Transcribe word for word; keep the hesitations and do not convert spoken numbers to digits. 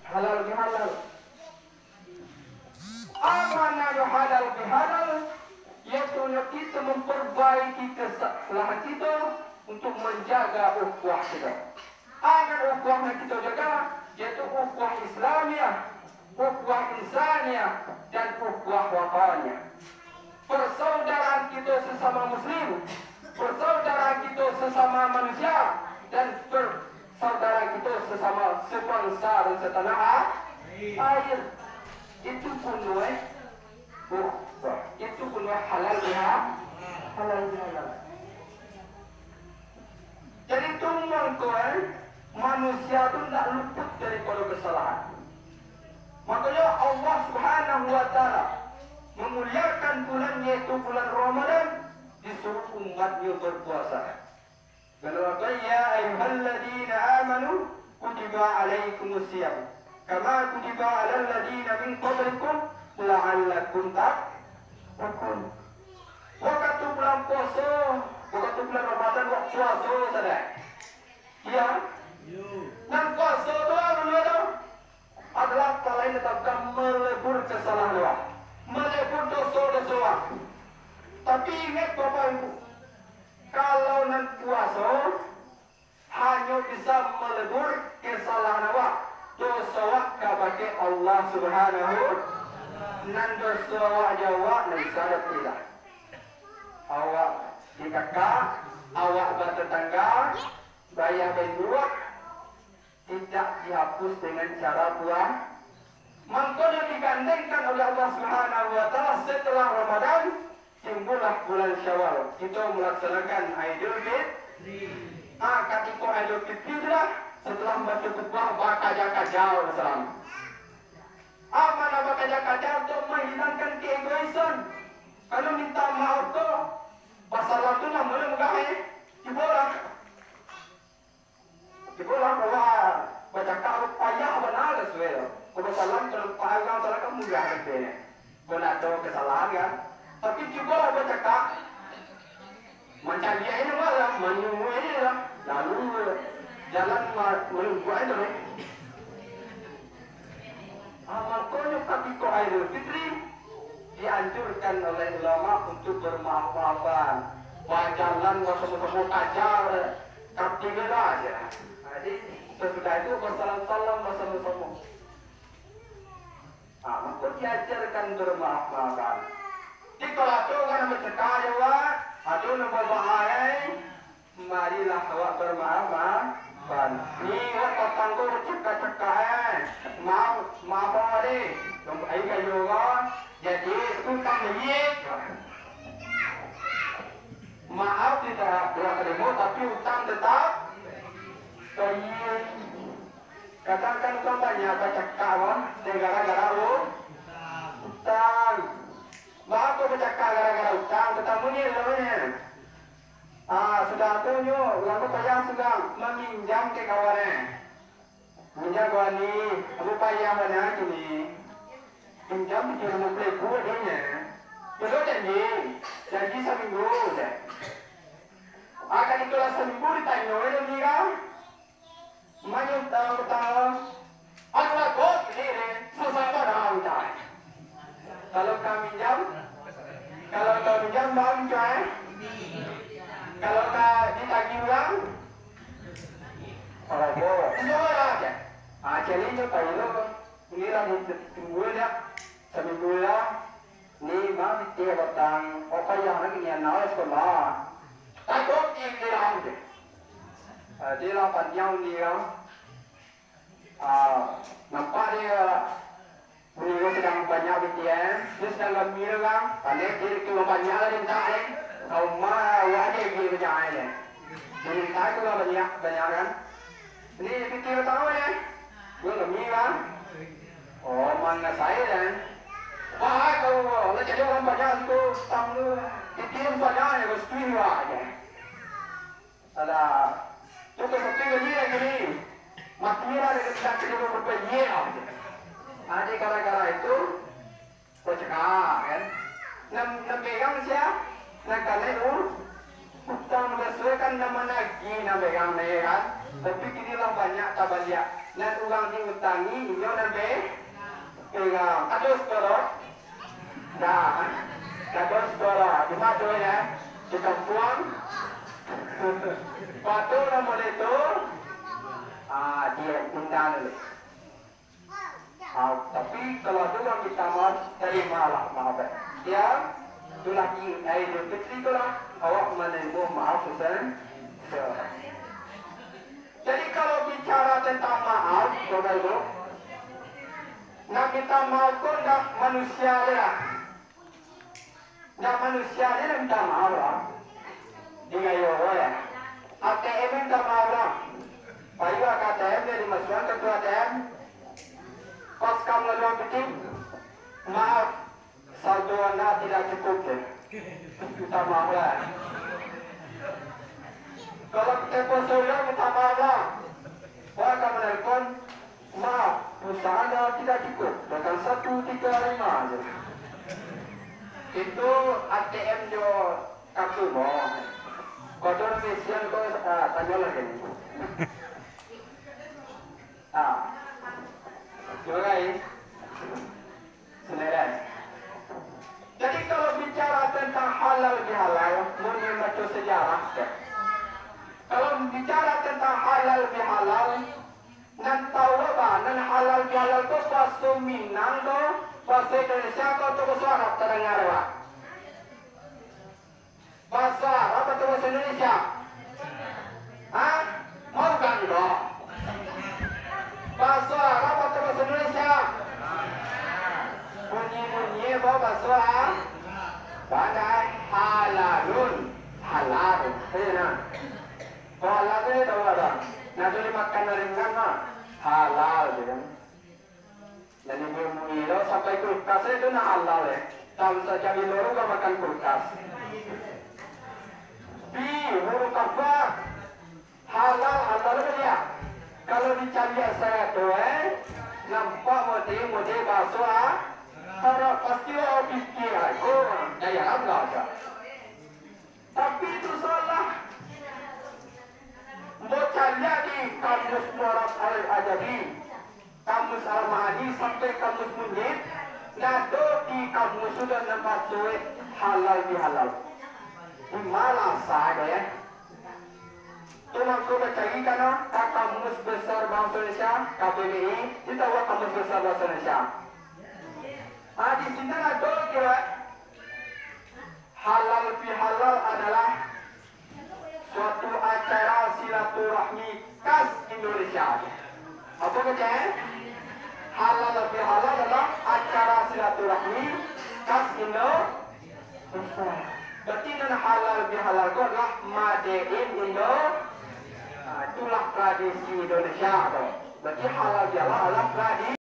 Halal bihalal. Apo nan halal bihalal? Yaitu kito mamparbaiki kasalahan kito untuak manjaga ukhuwah kito. Apo ukhuwah nan kito jaga? Yaitu ukhuwah Islamiah, ukhuwah Insaniah, dan ukhuwah Wataniah. Parsaudaraan kito sasamo muslim, parsaudaraan kito sasamo manusia, dan parsaudaraan kito sasamo sabangsa dan satanah a-, air. Itu puno, eh. Oh, itu puno halal biha-, halal bihalal. Jadi tu mangko, eh, manusia tu ndak luput daripado kasalahan. Makonyo Allah Subhanahu wa Ta'ala mamuliakan bulan, yaitu bulan Ramadan, disuruh umatnyo berpuasa. Bana, "Ya ayyuhalladzina amanu, kutiba alaikumus siyam, kama kutiba alal ladzina min qablikum, la'allakum tattaqun." Wakatu bulan puaso, wakatu bulan Ramadan, wak puaso sadang. Iyo. Nan puaso tu, anu tu, adalah talain tantang malebur kasalahan awak, malebur doso-doso awak. Tapi ingek, Bapak Ibu, kalau nan puaso hanyo bisa malebur kasalahan awak, doso awak kabake Allah Subhanahu, nan doso awak jo awak nan sadap tu lah. Awak dikakak, awak batatangga, bayah bainduak, indak dihapus dengan cara puaso. Mangkonyo digandengkan oleh Allah Subhanahu wa Ta'ala, setelah Ramadan, timbullah bulan Syawal, kito malaksanakan Aidul Fit-, ah, katiko Aidul Fitri tu lah, setelah mambaco khutbah, bakaja-kaja basalam. Apo nan bakaja-kaja? Untuak mahilangkan keegoisan. Kalau minta maaf tu, basalam tu namonyo mudah, eh? Cubolah. Cubolah, kalau bacakak tu payah bana lah suwe tu. Kok basalam, kalau payah urang salah kan mudah kan, eh. Kok ndak ado kesalahan kan. Tapi cubolah bacakak. Mancaliak ini malah, manunggu ini lah. Lalu jalan ma-, manunggu itu lah. Ah, makonyo katiko Aidul Fitri, dianjurkan oleh ulama untuk bermaaf-maafan. Bajalan basamo-samo, kaja katinyo lah aja. Jadi, sasudah itu basalam-salam basamo-samo. Ah, mako diajarkan bermaaf-maafan. Di kalau ado urang bacakak jo awak, ado nan babaai, marilah awak bermaaf-maafan. Ni awak tatanggo bacakak-cakak, eh. Maaf, maaf awak deh. Ai kayo urang, jadi utang bayia. Maaf tidak, tidak terima, tapi utang tetap bayia. Kadang kan urang banyak bacakak, wah, dek gara-gara u-, utang. Baa kok bacakak gara-gara utang, tatamu ni lawanyo. Ah, sudah tu nyo, urang tu payah sudah maminjam ka kawan, eh. Minjam kawan ni, ambo payah bana kini. Pinjam tujuah puluah ribu adonyo. Jodoh janji, janji saminggu je. Ah, kan itulah saminggu ditanyo, eh, ni kan. Manyutang-utang, anu agot sandiri, susah barang cai. Kalau ka minjam, kalau ka minjam, bang cai. Kalau ka ditagih urang, apa? Inyo lah, cai. Ah, cai inyo tahu lo. Inilah ditunggu dah. Saminggu lah. Ni mah pitih batang, apa yang lagi ni anak sekolah. Takut ni bilang je. Ah, dia lah panjang ni kan. Ah, nampak dia, ni dia sedang banyak pitih, eh. Dia sedang gami dia kan. Pandai dia kena banyak lah dia minta, eh. Kau mah, awak dia dia banyak, eh. Dia minta tu lah banyak, banyak kan. Ni pitih batang, eh. Dia gami kan. Oh, mangasai, kan? Wah, kau, lah jadi urang banyak tu, tamu, pitih banyak, ya, kau setuju aja. Alah, tu kau setuju aja lagi ni. Mati lah, dia kata, dia kata, dia kata, iya, aja. Jadi gara-gara itu, kau cakap, kan? Nan, nan pegang sia? Nan kanai u-, utang, basuo kan nan managih nan pegang ne, kan? Tapi kini lah banyak tabaliak. Nan urang diutangi, inyo nan be-, pegang. Ado sagalo? Nah, ado sagalo. Di ma tu, yo? Di kampuang. Pado nan model tu, ah, diak pindah dulu. Ah, tapi kalau ado urang minta maaf, tarimalah maaf, eh. Yo, itulah i-, Aidilfitri tu lah, awak manarimo maaf sasamo. Jadi, kalau bicara tentang maaf, Bapak Ibu, nak minta maaf ko ndak manusia je lah. Ndak manusia je nak minta maaf lah. Di gayo ko ya. A T M minta maaf lah. Payilah ka A T M, dia dimasuakan ka A T M. Pas ka mangaluakan pitih, maaf, saldo anda tidak cukup, deh. Minta maaf lah. Kalau kita poso yo, minta maaf lah. Wah, ka manelpon, maaf, pulsa anda tidak cukup, dengan satu tiga lima je. Itu A T M jo kartu mo. Kau tu orang Malaysia ko, ah, tanyo lah kini. Ah. Terima kasih. Senilai. Jadi, kalau bicara tentang halal bihalal, mun baco sejarah, ya. Kalau bicara tentang halal bihalal, nan tahu ba, nan halal bihalal tu baso Minang tu, baso Indonesia ko, atau baso Arab tadanga, Pak? Baso Arab atau baso Indonesia? Hah? Mau ganggo? Baso Arab atau baso Indonesia? Bunyi-bunyi ba-, baso Arab. Pandai, halalun. Halal. Iyo, nah. Kalau halal tu, tahu lah, Bang. Nah, tu dimakan dari Minang, mah. Halal, gitu kan. Jadi, ilmu ilo sampai kulkas itu nak halal, eh. Tahu saja di luar ka makan kulkas. Pi, huruf kafah. Halal, halal apa dia? Kalau dicaliak saya tu, eh, nampak mode-mode baso, ah, Arab, pasti awak pikir, ah, itu dari Arab lah aja. Tapi itu salah. Ambo caliak di Kamus Mu'arraf Al-Ajabi, Kamus Al-Ma'ani, sampai Kamus Munjid, ndak ado di kamus tu nan batuih halal bihalal. Di ma lah asa deh. Tu mangko bacari ka no, ka Kamus Besar Bahasa Indonesia, K B B I, di tahu Kamus Besar Bahasa Indonesia. Ah, di sinan ado kiro. Halal bihalal adalah suatu acara silaturahmi khas Indonesia. Apa kata, eh? Halal bihalal adalah acara silaturahmi khas Indonesia. Berarti nan halal bihalal itu adalah made in Indo-, ah, itulah tradisi Indonesia tu. Berarti halal bihalal adalah tradisi